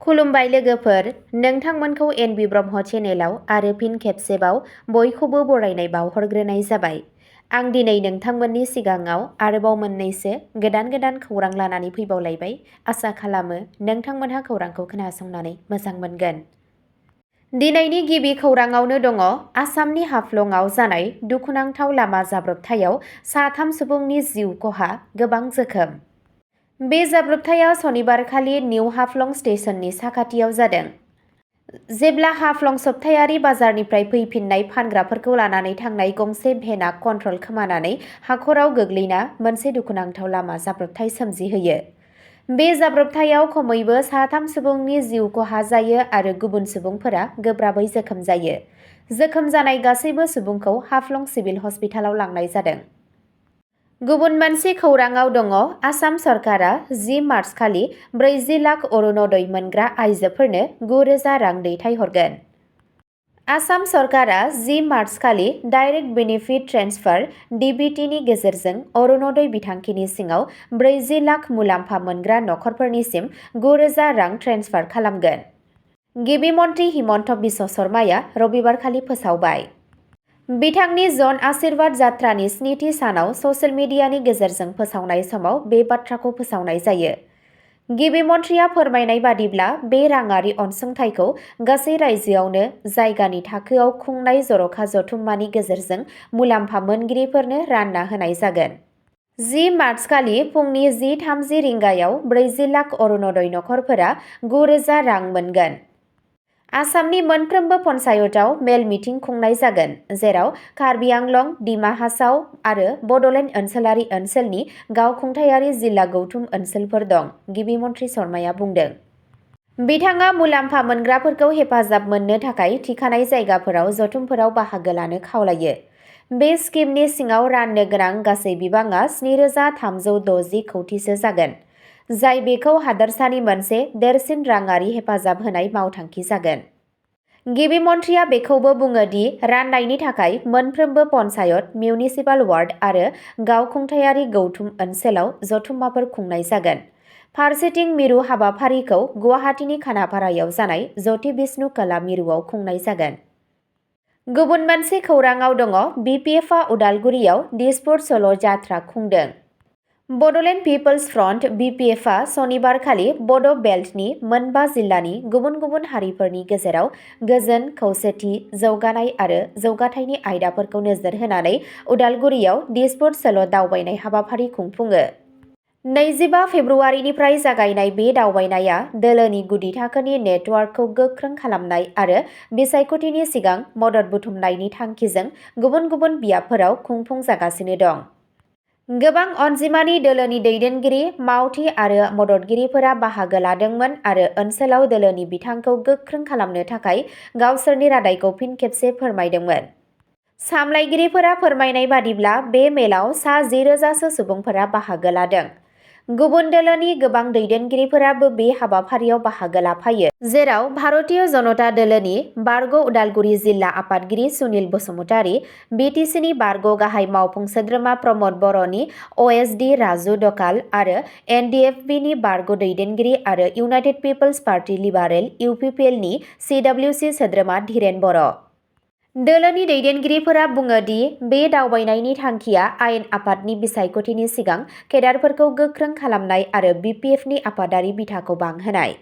खुलुमबाय लोगोफोर, नोंथांमोनखौ एनबि ब्रह्म चेनेलाव आरो फिन खेबसेबाव बयखौबो बरायनाय बावहरग्रोनाय जाबाय। आं दिनै नोंथांमोननि सिगाङाव आरोबाव मोननैसो गोदान खौरां लानानै फैबावलायबाय। आसा खालामो नोंथांमोनहा खौरांखौ खोनासंनानै मोजां मोनगोन। दिनैनि गिबि खौराङावनो दङ आसामनि हाफ्लंआव जानाय दुखुनांथाव लामा जाब्रबथायाव 3 सुबुंनि जिउ खहा, गोबां जोखोम। बे जाब्रबथाया सनिबारखालि निउ हाफ्लं स्टेशननि साखाथियाव जादों। जेब्ला हाफ्लं सप्तायारि बाजारनिफ्राय फैफिननाय फानग्राफोरखौ लानानै थांनाय गंसे भेना कन्ट्रल खोमानानै हाखराव गोग्लैना मोनसे दुखुनांथाव लामा जाब्रबथाय सोमजिहोयो। बे जाब्रबथायाव खमैबो 3 सुबुंनि जिउ खहा जायो आरो गुबुन सुबुंफोरा गोब्राबै जोखोम जायो। जोखोम जानाय गासैबो सुबुंखौ हाफ्लं सिभिल हस्पिटालाव लांनाय जादों। गुबुन मोनसे खौराङाव दङ आसाम सरकारा 10 मार्चखालि 40 लाख अरुणोदय मोनग्रा आइजोफोरनो 9,000 रां दैथायहरगोन। आसाम सरकारा 10 मार्चखालि डाइरेक्ट बेनिफिट ट्रेन्सफार (DBT) नि गेजेरजों अरुणोदय बिथांखिनि सिङाव 40 लाख मुलाम्फा मोनग्रा नखरफोरनिसिम 9,000 रां ट्रेन्सफार खालामगोन। गिबि मन्थ्रि हिमन्त बिश्व शर्माया रबिबारखालि फोसावबाय। बिथांनि जन आशीर्वाद जात्रानि 7थि सानाव ससियेल मिडियानि गेजेरजों फोसावनाय समाव बे बाथ्राखौ फोसावनाय जायो। गिबि मन्थ्रिया फोरमायनाय बादिब्ला बे राङारि अनसुंथाइखौ गासै रायजोआवनो जायगानि थाखोआव खुंनाय जर'खा जथुम्मानि गेजेरजों मुलाम्फा मोनगिरिफोरनो रानना होनाय जागोन। 10 मार्चखालि फुंनि 10:30 रिंगायाव 40 लाख अरुणोदय नखरफोरा 9,000 रां मोनगोन। आसामनि मोनफ्रोमबो पन्चायतआव मेल मिटिं खुंनाय जागोन, जेराव कार्बि आंलं, डिमा हासाव आरो बड'लेण्ड ओनसोलारि ओनसोलनि गावखुंथायारि जिल्ला गौथुम ओनसोलफोर दं, गिबि मन्थ्रि शर्माया बुंदों। बिथाङा मुलाम्फा मोनग्राफोरखौ हेफाजाब मोननो थाखाय थिखानाय जायगाफोराव जथुमफोराव बाहागो लानो खावलायो। बे स्किमनि सिङाव राननो गोनां गासै बिबाङा 7,360 कौटिसो जागोन, जाय बेखौ हादोरसानि मोनसे देरसिन राङारि हेफाजाब होनाय मावथांखि जागोन। गिबि मन्थ्रिया बेखौबो बुङो दि राननायनि थाखाय मोनफ्रोमबो पन्चायत, मिउनिसिपाल वार्ड आरो गावखुंथायारि गौथुम ओनसोलाव जथुम्माफोर खुंनाय जागोन। फारसेथिं मिरु हाबाफारिखौ गुवाहाटीनि खानापारायाव जानाय ज्योति बिष्णु कला मिरुआव खुंनाय जागोन। गुबुन मोनसे खौराङाव दङ बिपिएफआ उदालगुरियाव दिसपुर सल' जात्रा खुंदों। बड'लेण्ड पिपल्स फ्रन्ट (बिपिएफआ) सनिबारखालि बड' बेल्टनि मोनबा जिल्लानि गुबुन गुबुन हारिफोरनि गेजेराव गोजोन, खौसेथि, जौगानाय आरो जौगाथायनि आयदाफोरखौ नोजोर होनानै उदालगुरियाव दिसपुर सल' दावबायनाय हाबाफारि खुंफुङो। 25 फेब्रुआरिनिफ्राय जागायनाय बे दावबायनाया दोलोनि गुदि थाखोनि नेटवार्कखौ गोख्रों खालामनाय आरो बिसायख'थिनि सिगां मदद बुथुमनायनि थांखिजों गुबुन गुबुन बियाबफोराव खुंफुंजागासिनो दं। गोबां अनजिमानि दोलोनि दैदेनगिरि, मावथि आरो मददगिरिफोरा बाहागो लादोंमोन आरो ओनसोलाव दोलोनि बिथांखौ गोख्रों खालामनो थाखाय गावसोरनि रादायखौ फिन खेबसे फोरमायदोंमोन। सामलायगिरिफोरा फोरमायनाय बादिब्ला बे मेलाव सा 10,000 सो सुबुंफोरा बाहागो लादों। गुबुन दोलोनि गोबां दैदेनगिरिफोराबो बे हाबाफारियाव बाहागो लाफायो, जेराव भारतीय जनता दलोनि बारग' उदालगुरि जिल्ला आफादगिरि सुनिल बसुमतारी, बिटिसिनि बारग' गाहाय मावफुं सोद्रोमा प्रमद बर'नि अएसडि राजु दकाल आरो एनडिएफबिनि बारग' दैदेनगिरि आरो इउनाइटेड पिपल्स पार्टी लिबारेल (इउपिपिएल)नि सिडब्लिउसि सोद्रोमा धीरेन बर'। दोलोनि दैदेनगिरिफोरा बुङो दि बे दावबायनायनि थांखिया आयेन आफादनि बिसायख'थिनि सिगां केडारफोरखौ गोख्रों खालामनाय आरो बिपिएफनि आफादारि बिथाखौ बांहोनाय।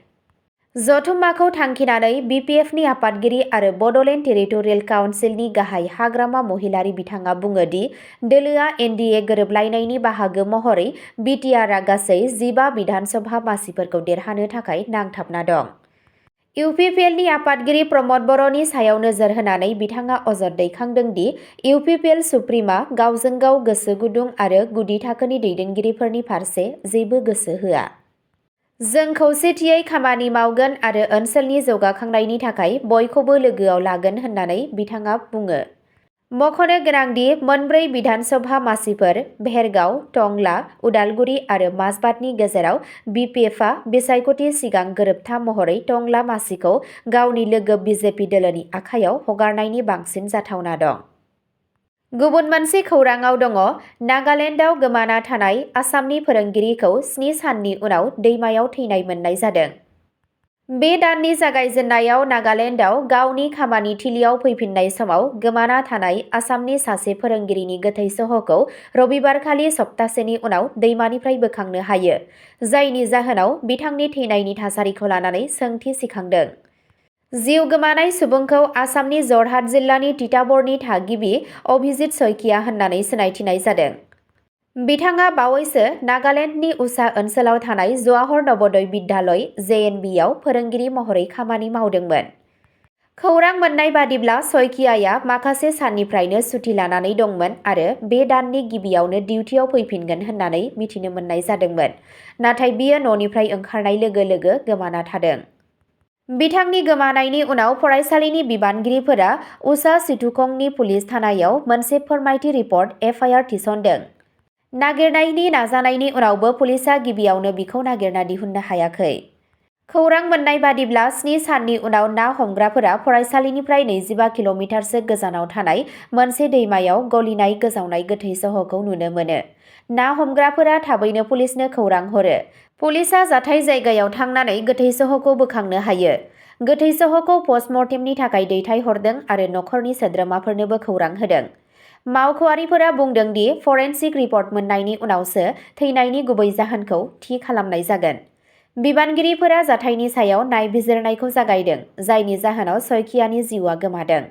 जथुम्माखौ थांखिनानै बिपिएफनि आफादगिरि आरो बड'लेण्ड टेरिटरियेल काउन्सिलनि गाहाय हाग्रामा महिलारी बिथाङा बुङो दि दोलोआ एनडिए गोरोबलायनायनि बाहागो महरै बिटिआरआ गासै 15 बिधानसभा मासिफोरखौ देरहानो थाखाय नांथाबना दं। इउपिपिएलनि आफादगिरि प्रमद बर'नि सायाव नोजोर होनानै बिथाङा अजद दैखांदों दि इउपिपिएल सुप्रिमआ गावजों गाव गोसो गुदुं आरो गुदि थाखोनि दैदेनगिरिफोरनि फारसे जेबो गोसो होआ। जों खौसेथियै खामानि मावगोन आरो ओनसोलनि जौगाखांनायनि थाखाय बयखौबो लोगोआव लागोन होननानै बिथाङा बुङो। मख'नो गोनांदि मोनब्रै बिधानसभा मासिफोर भेरगाव, टंला, उदालगुरि आरो माजबाटनि गेजेराव बिपिएफआ बिसायख'थि सिगां गोरोबथा महरै टंला मासिखौ गावनि लोगो बिजेपि दोलोनि आखायाव हगारनायनि बांसिन जाथावना दं। गुबुन मोनसे खौराङाव दङ नागालेण्डआव गोमाना थानाय आसामनि फोरोंगिरिखौ 7 साननि उनाव दैमायाव थैनाय मोननाय जादों। बे दाननि जागायजेननायाव नागालेन्डआव गावनि खामानि थिलियाव फैफिननाय समाव गोमाना थानाय आसामनि सासे फोरोंगिरिनि गोथै सह'खौ रबिबारखालि सप्तासेनि उनाव दैमानिफ्राय बोखांनो हायो, जायनि जाहोनाव बिथांनि थैनायनि थासारिखौ लानानै सोंथि सिखांदों। जिउ गोमानाय सुबुंखौ आसामनि जरहाट जिल्लानि तिताबरनि थागिबि अभिजित शइकिया होननानै सिनायथिनाय जादों। बिथाङा बावैसो नागालेन्डनि उषा ओनसोलाव थानाय जवाहर नवोदय बिद्यालय (JNB) आव फोरोंगिरि महरै खामानि मावदोंमोन। खौरां मोन्नाय बादिब्ला शइकियाया माखासे साननिफ्रायनो सुथि लानानै दंमोन आरो बे दाननि गिबियावनो डिउटियाव फैफिनगोन होननानै मिथिनो मोननाय जादोंमोन, नाथाय बियो न'निफ्राय ओंखारनाय लोगो लोगो गोमाना थादों। बिथांनि गोमानायनि उनाव फरायसालिनि बिबानगिरिफोरा उषा सिटुखंनि पुलिस थानायाव मोनसे फोरमायथि रिपर्ट (FIR) थिसनदों। नागिरनायनि नाजानायनि उनावबो पुलिसआ गिबियावनो बिखौ नागिरना दिहुननो हायाखै। खौरां मोन्नाय बादिब्ला 7 साननि उनाव ना हमग्राफोरा फरायसालिनिफ्राय 25 किल'मिटारसो गोजानाव थानाय मोनसे दैमायाव गलिनाय गोजावनाय गोथै सह'खौ नुनो मोनो। ना हमग्राफोरा थाबैनो पुलिसनो खौरां हरो। पुलिसआ जाथाय जायगायाव थांनानै गोथै सह'खौ बोखांनो हायो। गोथै सह'खौ पस्टमर्टेमनि थाखाय दैथायहरदों आरो नखरनि सोद्रोमाफोरनोबो खौरां होदों। मावख'आरिफोरा बुंदों दि फरेनसिक रिपर्ट मोन्नायनि उनावसो थैनायनि गुबै जाहोनखौ थि खालामनाय जागोन। बिबानगिरिफोरा जाथायनि सायाव नायबिजिरनायखौ जागायदों, जायनि जाहोनाव शइकियानि जिउआ गोमादों।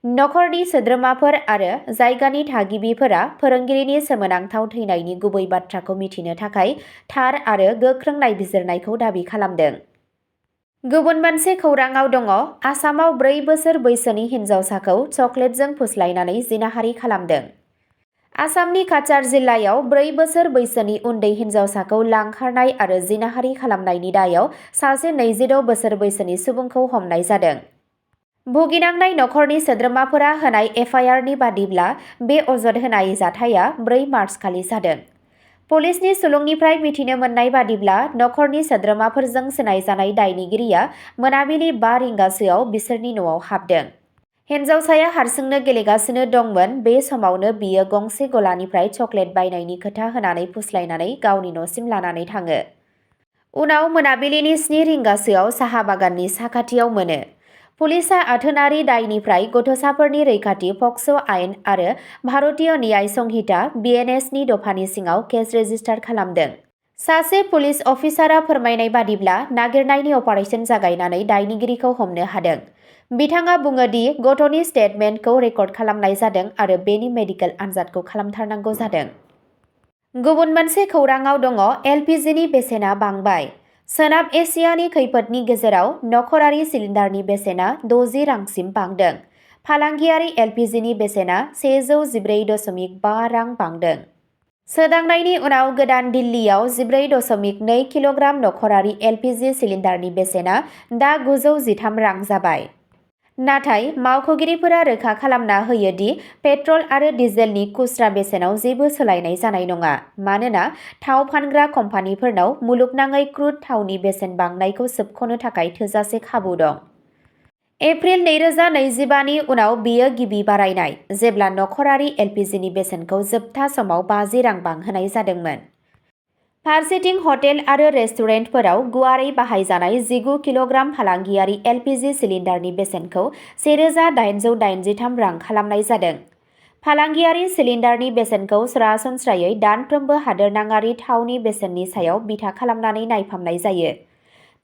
नखरनि सोद्रोमाफोर आरो जायगानि थागिबिफोरा फोरोंगिरिनि सोमोनांथाव थैनायनि गुबै बाथ्राखौ मिथिनो थाखाय थार आरो गोख्रों नायबिजिरनायखौ दाबि खालामदों। गुबुन मोनसे खौरांआव दङ, आसामाव 4 बोसोर बैसोनि हिन्जावसाखौ चकलेटजों फुस्लायनानै जिनाहारि खालामदों। आसामनि काछार जिल्लायाव 4 बोसोर बैसोनि उन्दै हिन्जावसाखौ लांखारनाय आरो जिनाहारि खालामनायनि दायाव सासे 26 बोसोर बैसोनि सुबुंखौ हमनाय जादों। भुगिनांनाय नखरनि सोद्रोमाफोरा होनाय FIR नि बादिब्ला बे अजद होनाय जाथाया 4 मार्चखालि जादों। पुलिसनि सुलुंनिफ्राय मिथिनो मोननाय बादिब्ला नखरनि सोद्रोमाफोरजों सिनायजानाय दायनिगिरिया मोनाबिलि 5 रिंगासोआव बिसोरनि न'आव हाबदों। हिन्जावसाया हारसिंनो गेलेगासिनो दंमोन। बे समावनो बियो गंसे गलानिफ्राय चकलेट बायनायनि खोथा होनानै फुस्लायनानै गावनि न'सिम लानानै थाङो। उनाव मोनाबिलिनि 7 रिंगासोआव साहा बागाननि साखाथियाव मोनो। पुलिसआ आथोनारि दायनिफ्राय गथ'साफोरनि रैखाथि पक्स' आयेन आरो भारतीय न्याय संहिता (BNS) नि दफानि सिङाव केस रेजिस्टार खालामदों। सासे पुलिस अफिसारआ फोरमायनाय बादिब्ला नागिरनायनि अपारेसन जागायनानै दायनिगिरिखौ हमनो हादों। बिथाङा बुङो दि गथ'नि स्टेटमेन्टखौ रेकर्ड खालामनाय जादों आरो बेनि मेडिकेल आनजादखौ खालामथारनांगौ जादों। गुबुन मोनसे खौरांआव दङ, LPGनि बेसेना बांबाय। सोनाब एसियानि खैफोदनि गेजेराव नखरारि सिलिन्डारनि बेसेना 60 रांसिम बांदों। फालांगियारि LPGनि बेसेना 114.5 रां बांदों। सोदांनायनि उनाव गोदान दिल्लीयाव 14.2 किल'ग्राम नखरारि LPG सिलिन्डारनि बेसेना दा 913 रां जाबाय। नाथाय मावख'गिरिफोरा रोखा खालामना होयो दि पेट्रल आरो डिजेलनि खुस्रा बेसेनाव जेबो सोलायनाय जानाय नङा, मानोना थाव फानग्रा कम्पानिफोरनाव मुलुगनाङै क्रुड थावनि बेसेन बांनायखौ सोबख'नो थाखाय थोजासे खाबु दं। एप्रिल 2025 नि उनाव बेयो गिबि बारायनाय, जेब्ला नखरारि LPGनि बेसेनखौ जोबथा समाव 50 रां बांहोनाय जादोंमोन। फारसेथिं हटेल आरो रेस्टुरेन्टफोराव गुवारै बाहायजानाय 19 किल'ग्राम फालांगियारि LPG सिलिन्डारनि बेसेनखौ 1883 रां खालामनाय जादों। फालांगियारि सिलिन्डारनि बेसेनखौ सरासनस्रायै दानफ्रोमबो हादोरनाङारि थावनि बेसेननि सायाव बिथा खालामनानै नायफामनाय जायो।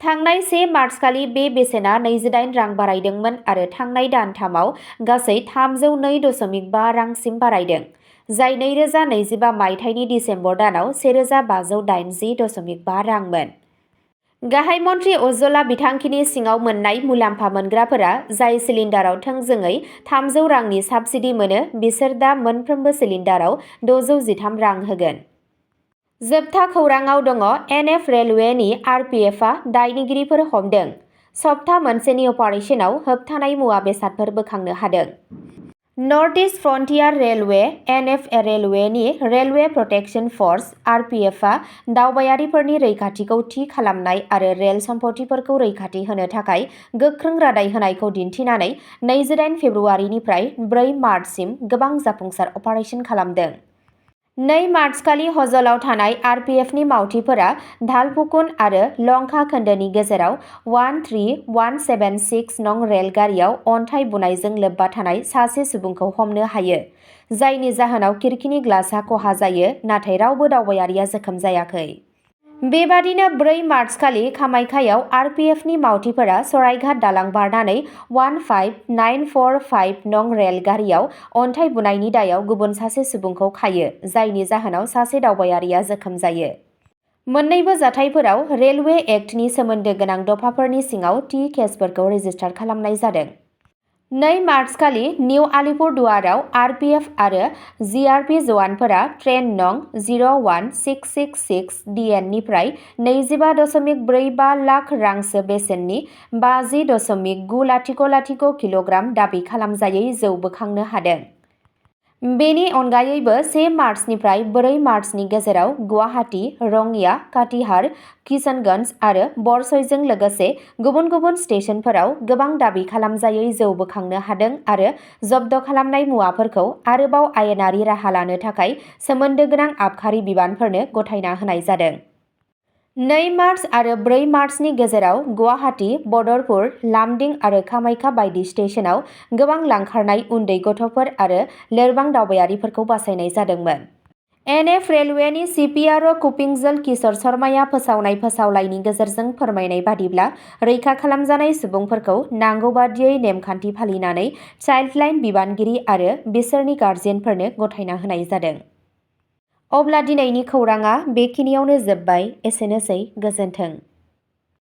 थांनाय 1 मार्चखालि बे बेसेना 28 रां बारायदोंमोन आरो थांनाय दानथामाव गासै 302.5 रांसिम बारायदों, जाय 2025 मायथाइनि दिसेम्बर दानाव 1580.5 रांमोन। गाहाय मन्थ्रि उज्ज्वला बिथांखिनि सिङाव मोन्नाय मुलाम्फा मोनग्राफोरा जाय सिलिन्डाराव थोंजोङै 300 रांनि साब्सिडी मोनो, बिसोर दा मोनफ्रोमबो सिलिन्डाराव 613 रां होगोन। जोबथा खौरांआव दङ, NF रेलवेनि RPFआ दायनिगिरिफोर हमदों। सप्ता मोनसेनि अपारेसनाव होबथानाय मुवा बेसादफोर बोखांनो हादों। North East Frontier Railway (NF) रेलवेनि रेलवे प्रटेक्शन फर्स (RPFआ दावबायारिफोरनि रैखाथिखौ थि खालामनाय आरो रेल सम्पथिफोरखौ रैखाथि होनो थाखाय गोख्रों रादाय होनायखौ दिन्थिनानै 28 फेब्रुआरिनिफ्राय 4 मार्चसिम गोबां जाफुंसार अपारेसन खालामदों। 2 मार्चखालि हजलाव थानाय आरपिएफनि मावथिफोरा धालफुकुन आरो लंका खोन्दोनि गेजेराव 13176 नं रेलगारियाव अन्थाइ बुनायजों लोब्बा थानाय सासे सुबुंखौ हमनो हायो, जायनि जाहोनाव खिरखिनि ग्लासआ खहा जायो, नाथाय रावबो दावबायारिया जोखोम जायाखै। बेबादिनो 4 मार्चखालि कामाख्यायाव आरपिएफनि मावथिफोरा सरायघाट दालां बारनानै 15945 नं रेलगारियाव अन्थाइ बुनायनि दायाव गुबुन सासे सुबुंखौ खायो, जायनि जाहोनाव सासे दावबायारिया जोखोम जायो। मोन्नैबो जाथायफोराव रेलवे एक्टनि सोमोन्दो गोनां दफाफोरनि सिङाव टि केसफोरखौ रेजिस्टार खालामनाय जादों। 2 मार्चखालि निउ आलिपुरदुवाराव आरपिएफ आरो जिआरपि जवानफोरा ट्रेन नं 01666 डिएन निफ्राय 25.45 लाख रांसो बेसेननि 50.900 किल'ग्राम दाबि खालामजायै जौ बोखांनो हादों। बेनि अनगायैबो 1 मार्चनिफ्राय 4 मार्चनि गेजेराव गुवाहाटी, रङिया, काटिहार, किशनगंज आरो बरसइजों लोगोसे गुबुन गुबुन स्टेशनफोराव गोबां दाबि खालामजायै जौ बोखांनो हादों आरो जब्द खालामनाय मुवाफोरखौ आरोबाव आयेनारि राहा लानो थाखाय सोमोन्दो गोनां आबखारि बिबानफोरनो गथायना होनाय जादों। 2 मार्च आरो 4 मार्चनि गेजेराव गुवाहाटी, बदरपुर, लामडिं आरो कामाख्या बायदि स्टेशनाव गोबां लांखारनाय उन्दै गथ'फोर आरो लोरबां दावबायारिफोरखौ बासायनाय जादोंमोन। एनएफ रेलवेनि सिपिआरअ कुपिंजल किशोर शर्माया फोसावनाय फोसावलाइनि गेजेरजों फोरमायनाय बादिब्ला रैखा खालामजानाय सुबुंफोरखौ नांगौ बादियै नेमखान्थि फालिनानै चाइल्डलाइन बिबानगिरि आरो बिसोरनि गार्जियनफोरनो गथायना होनाय जादों। अब्ला दिनैनि खौरांआ बेखिनियावनो जोब्बाय। एसेनोसै, गोजोन्थों।